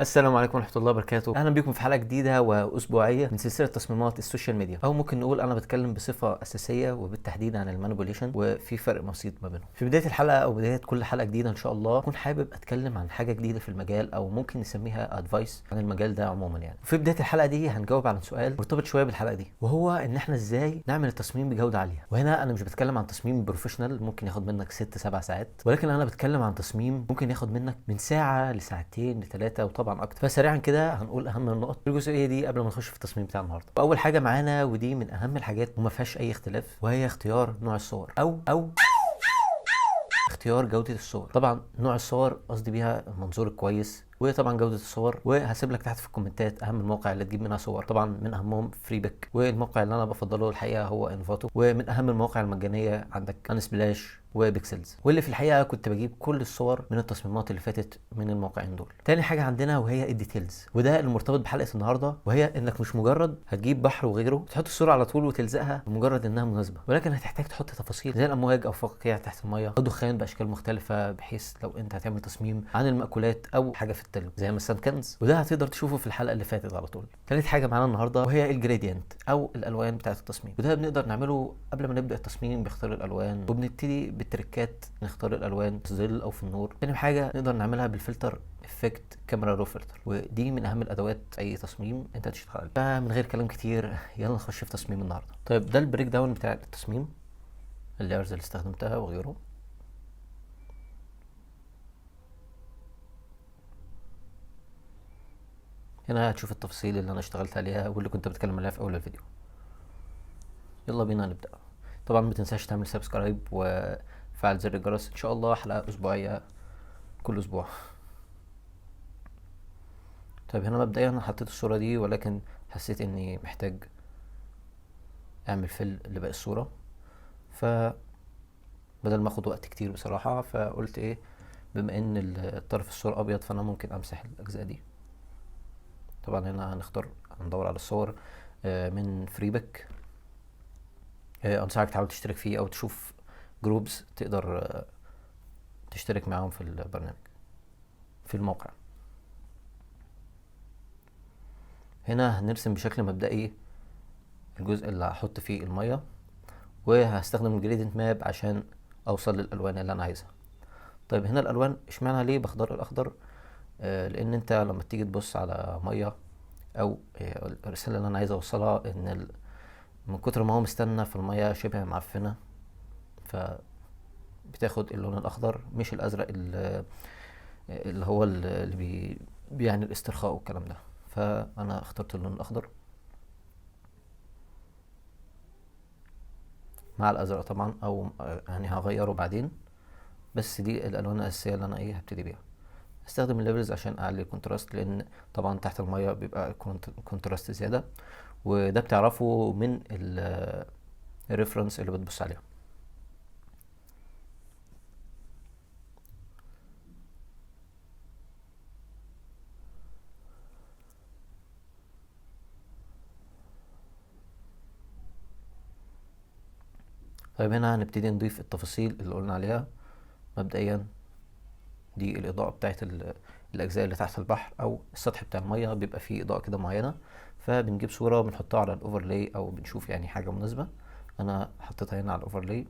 السلام عليكم ورحمة الله وبركاته. اهلا بكم في حلقة جديدة واسبوعيه من سلسلة تصميمات ال social media، او ممكن نقول انا بتكلم بصفة اساسية وبالتحديد عن ال manipulation، وفي فرق بسيط ما بينهم. في بداية الحلقة او بداية كل حلقة جديدة ان شاء الله اكون حابب اتكلم عن حاجة جديدة في المجال، او ممكن نسميها advice عن المجال ده عموما. يعني في بداية الحلقة دي هنجاوب على سؤال مرتبط شوية بالحلقة دي، وهو ان احنا ازاي نعمل التصميم بجوده عالية. وهنا انا مش بتكلم عن تصميم professional ممكن ياخد منك 6 7 ساعات، ولكن انا بتكلم عن تصميم ممكن ياخد منك من ساعة لساعتين لثلاثة وطبعا اكتر. فسريعا كده هنقول اهم النقط في الجزئية دي قبل ما نخش في التصميم بتاع النهارده. واول حاجة معانا، ودي من اهم الحاجات وما فيهاش اي اختلاف، وهي اختيار نوع الصور او اختيار جوده الصور. طبعا نوع الصور قصدي بيها المنظور الكويس، وطبعا جوده الصور. وهسيب لك تحت في الكومنتات اهم المواقع اللي تجيب منها صور. طبعا من اهمهم Freepik، والموقع اللي انا بفضله الحقيقة هو Envato، ومن اهم المواقع المجانية عندك Unsplash و Pexels، واللي في الحقيقة كنت بجيب كل الصور من التصميمات اللي فاتت من الموقعين دول. تاني حاجة عندنا وهي ال details، وده المرتبط بحلقة النهارده، وهي انك مش مجرد هتجيب بحر وغيره تحط الصورة على طول وتلزقها بمجرد انها مناسبة، ولكن هتحتاج تحط تفاصيل زي الامواج او فقاقيع تحت المية او دخان باشكال مختلفة، بحيث لو انت هتعمل تصميم عن المأكولات او حاجة في التلج زي مثلا كنز، وده هتقدر تشوفه في الحلقة اللي فاتت على طول. تالت حاجة معانا النهارده وهي ال gradient او الالوان بتاعه التصميم، وده بنقدر نعمله قبل ما نبدا التصميم باختيار الالوان، وبنبتدي بالتريكات نختار الالوان في الظل او في النور. تاني حاجة نقدر نعملها بال filter effect camera raw filter، ودي من اهم الادوات اي تصميم انت هتشتغل عليه. فمن غير كلام كتير يلا نخش في تصميم النهارده. طيب ده ال breakdown بتاع التصميم، ال layers اللي استخدمتها وغيره. هنا هتشوف التفاصيل اللي انا اشتغلت عليها واللي كنت بتكلم عليها في اول الفيديو. يلا بينا نبدأ. طبعا ما تنساش تعمل subscribe وفعل زر الجرس. ان شاء الله حلقة اسبوعية كل اسبوع. طيب هنا مبدئيا انا حطيت الصورة دي، ولكن حسيت اني محتاج اعمل fill لباقي الصورة، ف بدل ما اخد وقت كتير بصراحة فقلت ايه، بما ان الطرف الصورة ابيض فانا ممكن امسح الاجزاء دي. طبعا هنا هندور على الصور من Freepik. انصحك تحاول تشترك فيه او تشوف groups تقدر تشترك معاهم في البرنامج في الموقع. هنا هنرسم بشكل مبدئي الجزء اللي هحط فيه المية، وهستخدم ال gradient map عشان اوصل للالوان اللي انا عايزها. طيب هنا الالوان اشمعنى ليه بختار الاخضر؟ لان انت لما تيجي تبص على مية او الرسالة اللي انا عايز اوصلها ان من كتر ما هو مستنى في المية شبه معفنه، فبتاخد اللون الاخضر مش الازرق اللي هو اللي بيعني الاسترخاء والكلام ده. فانا اخترت اللون الاخضر مع الازرق طبعا، او يعني هغيره بعدين، بس دي الالوان الاساسية اللي انا هبتدي بيها. استخدم ال levels عشان اعلي ال contrast، لان طبعا تحت المية بيبقى contrast زيادة، وده بتعرفه من ال reference اللي بتبص عليها. طيب هنا هنبتدي نضيف التفاصيل اللي قلنا عليها. مبدئيا دي الإضاءة بتاعت الأجزاء اللي تحت البحر أو السطح بتاع المية، بيبقى فيه إضاءة كده معينة، فبنجيب صورة وبنحطها على ال overlay أو بنشوف يعني حاجة مناسبة. أنا حطيتها هنا على ال overlay.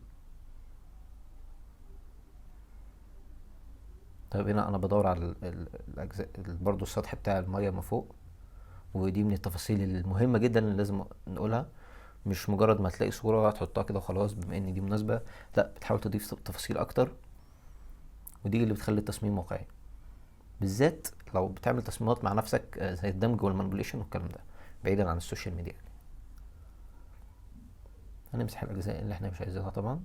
طيب هنا أنا بدور على الأجزاء برضو السطح بتاع المية من فوق، ودي من التفاصيل المهمة جدا اللي لازم نقولها. مش مجرد ما تلاقي صورة تحطها كده وخلاص بما إن دي مناسبة، لا، بتحاول تضيف تفاصيل أكتر، ودي اللي بتخلي التصميم واقعي، بالذات لو بتعمل تصميمات مع نفسك زي الدمج وال manipulation والكلام ده، بعيدا عن ال social media. يعني هنمسح الأجزاء اللي احنا مش عايزينها طبعا.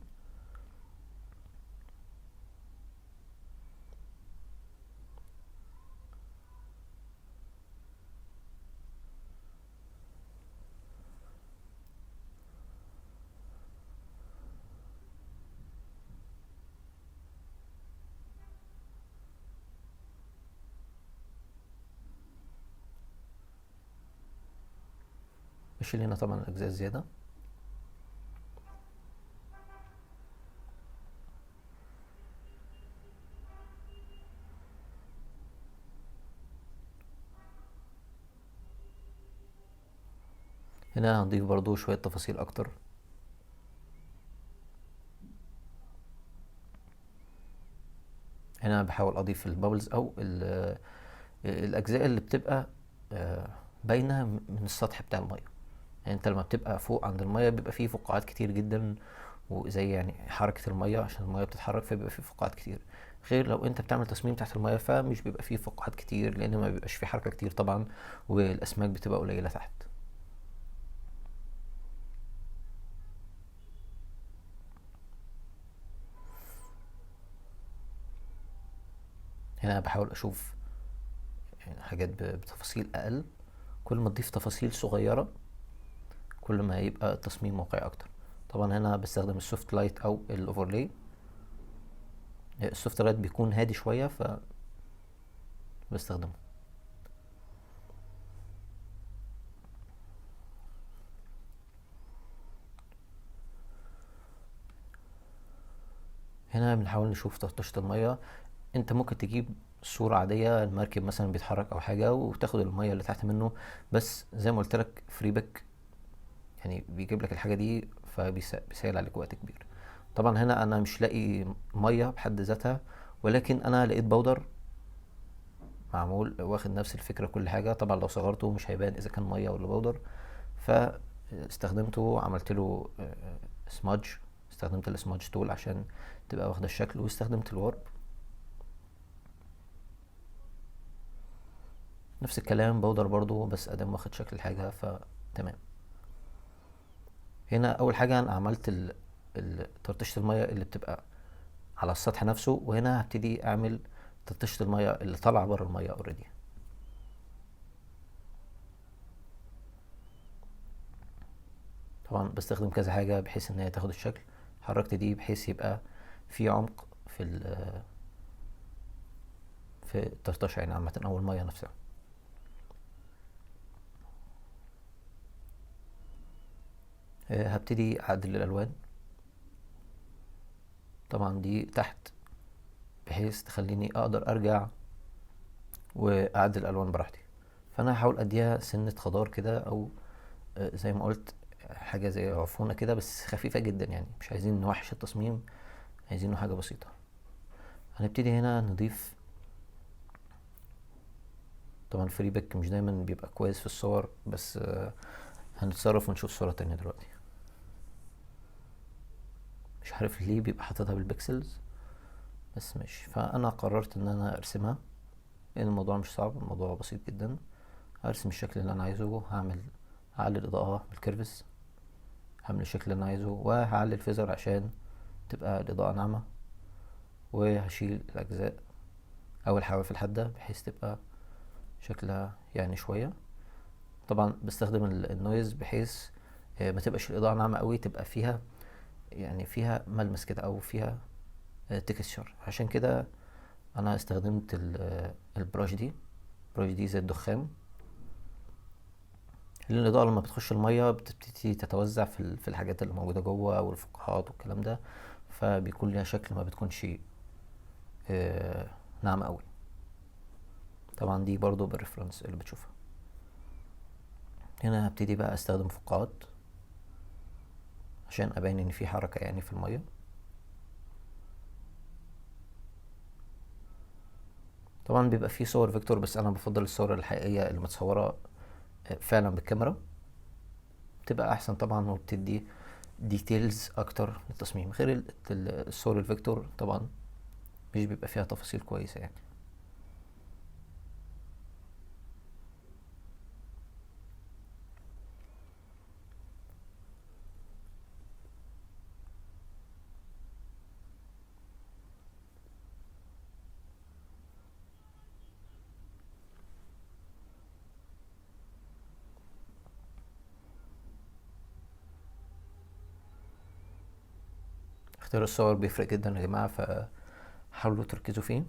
بشيل هنا طبعا الأجزاء الزيادة. هنا هنضيف برضو شوية تفاصيل اكتر. هنا بحاول اضيف ال bubbles او الاجزاء اللي بتبقى باينة من السطح بتاع المية. يعني انت لما بتبقى فوق عند المية بيبقى فيه فقاعات كتير جدا، وزي يعني حركة المية عشان المية بتتحرك فبيبقى فيه فقاعات كتير، غير لو انت بتعمل تصميم تحت المية فمش بيبقى فيه فقاعات كتير، لان ما بيبقاش فيه حركة كتير طبعا، والاسماك بتبقى قليلة تحت. هنا بحاول اشوف حاجات بتفاصيل اقل، كل ما تضيف تفاصيل صغيرة كل ما هيبقى التصميم واقعي اكتر. طبعا هنا بستخدم ال soft light او ال overlay. ال soft light بيكون هادي شوية ف بستخدمه. هنا بنحاول نشوف ترطشة المية. انت ممكن تجيب صورة عادية المركب مثلا بيتحرك او حاجة وتاخد المية اللي تحت منه، بس زي ما قلت لك Freepik بيجيب لك الحاجة دي فبيسهل عليك وقت كبير. طبعا هنا انا مش لاقي مية بحد ذاتها، ولكن انا لقيت powder معمول واخد نفس الفكرة كل حاجة. طبعا لو صغرته مش هيبان اذا كان مية ولا powder، فاستخدمته عملت له smudge، استخدمت ال smudge tool عشان تبقى واخدة الشكل، واستخدمت ال warp. نفس الكلام powder برضو، بس ادام واخد شكل الحاجة فتمام. هنا اول حاجة انا عملت ترطيشة المية اللي بتبقى على السطح نفسه، وهنا هبتدي اعمل ترطيشة المية اللي طالعة بره المية already. طبعا بستخدم كذا حاجة بحيث ان هي تاخد الشكل. حركت دي بحيث يبقى في عمق في الترطشة عامة او المية نفسها. هبتدي اعدل الالوان، طبعا دي تحت بحيث تخليني اقدر ارجع واعدل الالوان براحتي. فانا هحاول اديها سنة خضار كده، او زي ما قلت حاجة زي عفونة كده بس خفيفة جدا، مش عايزين نوحش التصميم، عايزينه حاجة بسيطة. هنبتدي هنا نضيف، طبعا Freepik مش دايما بيبقى كويس في الصور، بس هنتصرف ونشوف صورة تانية دلوقتي. مش عارف ليه بيبقى حاططها بال pixels بس ماشي. فانا قررت ان انا ارسمها لان الموضوع مش صعب، الموضوع بسيط جدا. هرسم الشكل اللي انا عايزه، هعلي الاضاءة بال curves، هعمل الشكل اللي انا عايزه، وهعلي ال feather عشان تبقى الاضاءة ناعمة، وهشيل الاجزاء او الحواف الحادة بحيث تبقى شكلها شوية. طبعا بستخدم ال noise بحيث ما تبقاش الاضاءة ناعمة قوي، تبقى فيها ملمس كده او فيها texture. عشان كده انا استخدمت ال brush دي، ال brush دي زي الدخان، لان الاضاءة لما بتخش المية بتبتدي تتوزع في الحاجات اللي موجودة جوه والفقاعات والكلام ده، فبيكون ليها شكل ما بتكونش ناعمة قوي. طبعا دي برضو بال reference اللي بتشوفها. هنا هبتدي بقى استخدم فقاعات عشان ابين ان في حركة في المية. طبعا بيبقى في صور vector، بس انا بفضل الصور الحقيقية اللي متصورة فعلا بالكاميرا، بتبقى احسن طبعا وبتدي details اكتر للتصميم. غير الصور ال vector طبعا مش بيبقى فيها تفاصيل كويسة. اختيار الصور بيفرق جدا يا جماعة، فحاولوا تركزوا فيه.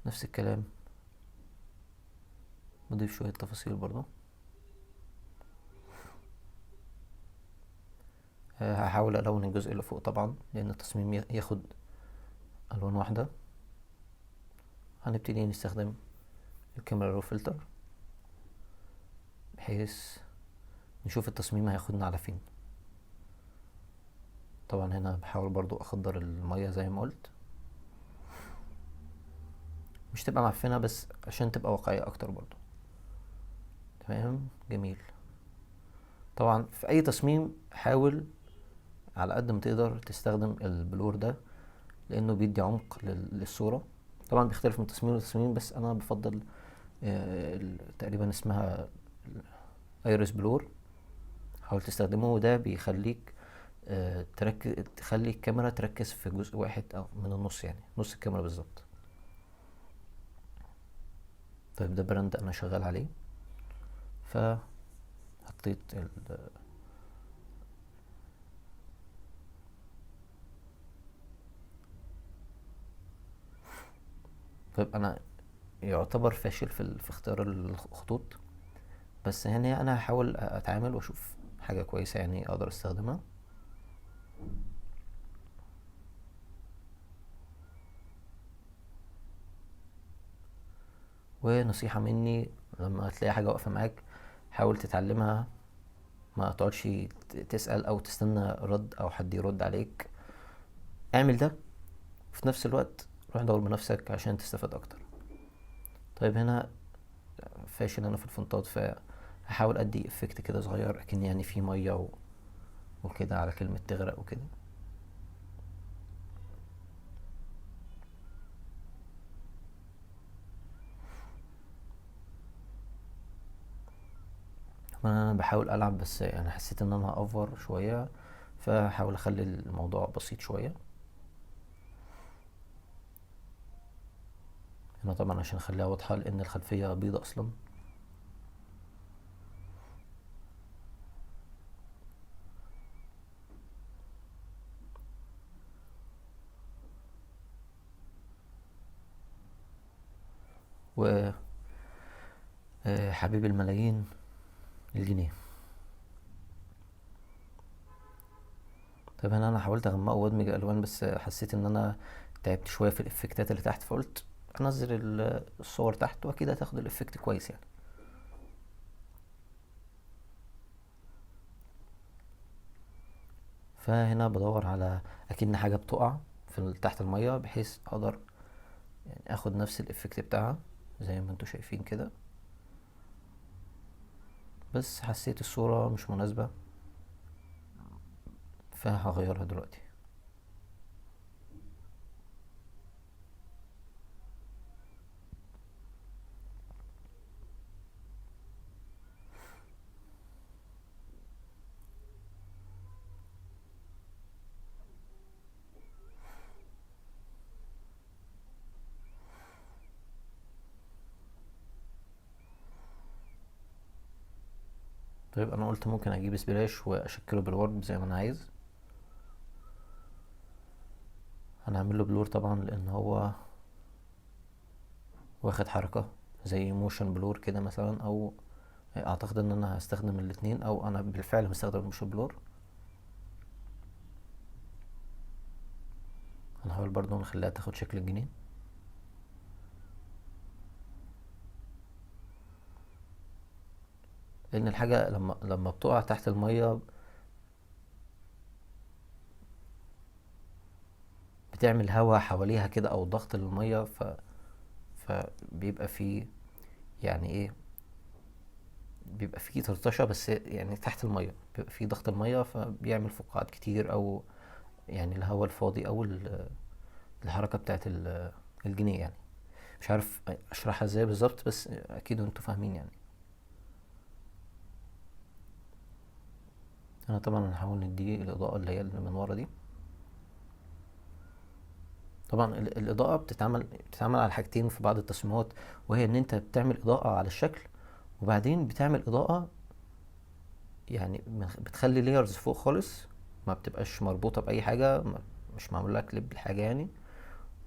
نفس الكلام نضيف شوية تفاصيل برضو. هحاول ألون الجزء اللي فوق طبعا لأن التصميم ياخد ألوان واحدة. هنبتدي نستخدم ال camera raw filter بحيث نشوف التصميم هياخدنا على فين. طبعا هنا بحاول برضو اخضر المية زي ما قلت، مش تبقى معفنة بس عشان تبقى واقعية اكتر برضو. تمام، جميل. طبعا في اي تصميم حاول على قد ما تقدر تستخدم ال blur ده، لانه بيدي عمق للصورة. طبعا بيختلف من تصميم لتصميم، بس انا بفضل تقريبا اسمها iris blur. حاول تستخدمه، وده بيخليك تخلي الكاميرا تركز في جزء واحد او من النص، يعني نص الكاميرا بالظبط. طيب ده brand انا شغال عليه، فحطيت طيب انا يعتبر فاشل في اختيار الخطوط، بس انا هحاول اتعامل واشوف حاجة كويسة اقدر استخدمها. ونصيحة مني، لما تلاقي حاجة واقفة معاك حاول تتعلمها، ما تقعدش تسأل او تستنى رد او حد يرد عليك. اعمل ده وفي نفس الوقت روح دور بنفسك عشان تستفاد اكتر. طيب هنا فاشل انا في الفونتات، فهحاول ادي effect كده صغير اكن في ميه وكده على كلمة تغرق وكده. انا بحاول العب بس حسيت ان انا هأفور شوية، فحاول اخلي الموضوع بسيط شوية. هنا طبعا عشان اخليها واضحة لان الخلفية بيضة اصلا. و حبيب الملايين الجنيه. طيب هنا انا حاولت اغمقه وادمج الالوان، بس حسيت ان انا تعبت شويه في الافكتات اللي تحت، فقلت انزل الصور تحت واكيد هتاخد ال effect كويس. فهنا بدور على اكن حاجه بتقع في تحت الميه، بحيث اقدر اخد نفس ال effect بتاعها زي ما انتوا شايفين كده، بس حسيت الصورة مش مناسبة فهغيرها دلوقتي. طيب انا قلت ممكن اجيب splash واشكله بال warp زي ما انا عايز. هنعمل له blur طبعا لان هو واخد حركة زي motion blur كده مثلا، او اعتقد ان انا هستخدم الاتنين، او انا بالفعل مستخدم ال motion blur. هنحاول برضو نخليها تاخد شكل الجنيه. لان الحاجة لما بتقع تحت المية بتعمل هوا حواليها كده او ضغط للمية، فبيبقى فيه يعني ايه، بيبقى فيه طرطشة بس تحت المية، بيبقى فيه ضغط المية فبيعمل فقاعات كتير، او الهوا الفاضي او الحركة بتاعت الجنيه. مش عارف اشرحها ازاي بالظبط، بس اكيد انتوا فاهمين. انا طبعا هنحاول نديه الاضاءة اللي هي اللي من ورا دي. طبعا الاضاءة بتتعمل على حاجتين في بعض التصميمات، وهي ان انت بتعمل اضاءة على الشكل، وبعدين بتعمل اضاءة بتخلي layers فوق خالص، ما بتبقاش مربوطة بأي حاجة، مش معمول لها كليب لحاجة يعني،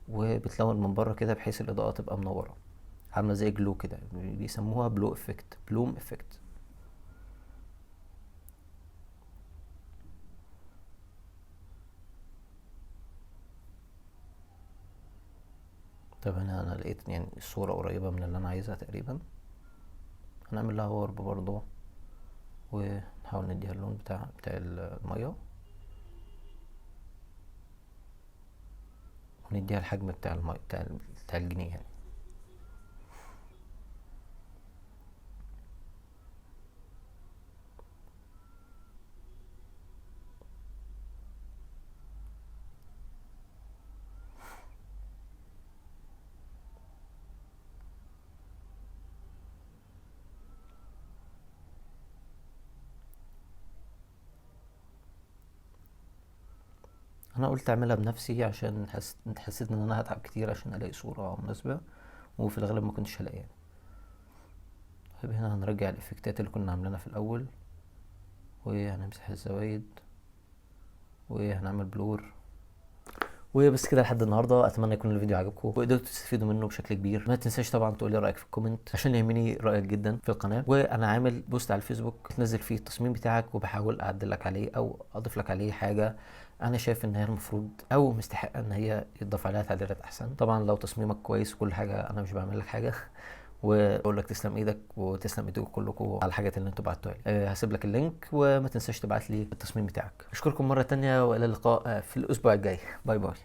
وبتلون من بره كده بحيث الإضاءة تبقى منورة، عاملة زي glow كده، بيسموها blow effect، bloom effect. طب هنا أنا لقيت الصورة قريبة من اللي أنا عايزها تقريبا، هنعمل لها warp برضو ونحاول نديها اللون بتاع المية، ونديها الحجم بتاع المية بتاع الجنيه يعني. انا قلت اعملها بنفسي عشان حسيت ان انا هتعب كتير عشان الاقي صورة مناسبة، وفي الغالب ما كنتش هلاقيها. طيب هنا هنرجع الافكتات اللي كنا عاملينها في الاول، وهنمسح الزوايد، وهنعمل blur. وبس كده لحد النهارده. اتمنى يكون الفيديو عجبكم وقدرتوا تستفيدوا منه بشكل كبير. ما تنساش طبعا تقول لي رايك في ال comment عشان يهمني رايك جدا في القناة. وانا عامل post على الفيسبوك تنزل فيه التصميم بتاعك، وبحاول اعدل لك عليه او اضيف لك عليه حاجة انا شايف ان هي المفروض او مستحقه ان هي يتضاف عليها تعديلات احسن. طبعا لو تصميمك كويس وكل حاجة، انا مش بعمل لك حاجة واقول لك تسلم ايدك وتسلم ايدكم كلكم على الحاجات اللي انتوا بعتوها لي. هسيب لك ال link، وما تنساش تبعت لي التصميم بتاعك. اشكركم مرة تانية، والى اللقاء في الاسبوع الجاي. bye bye.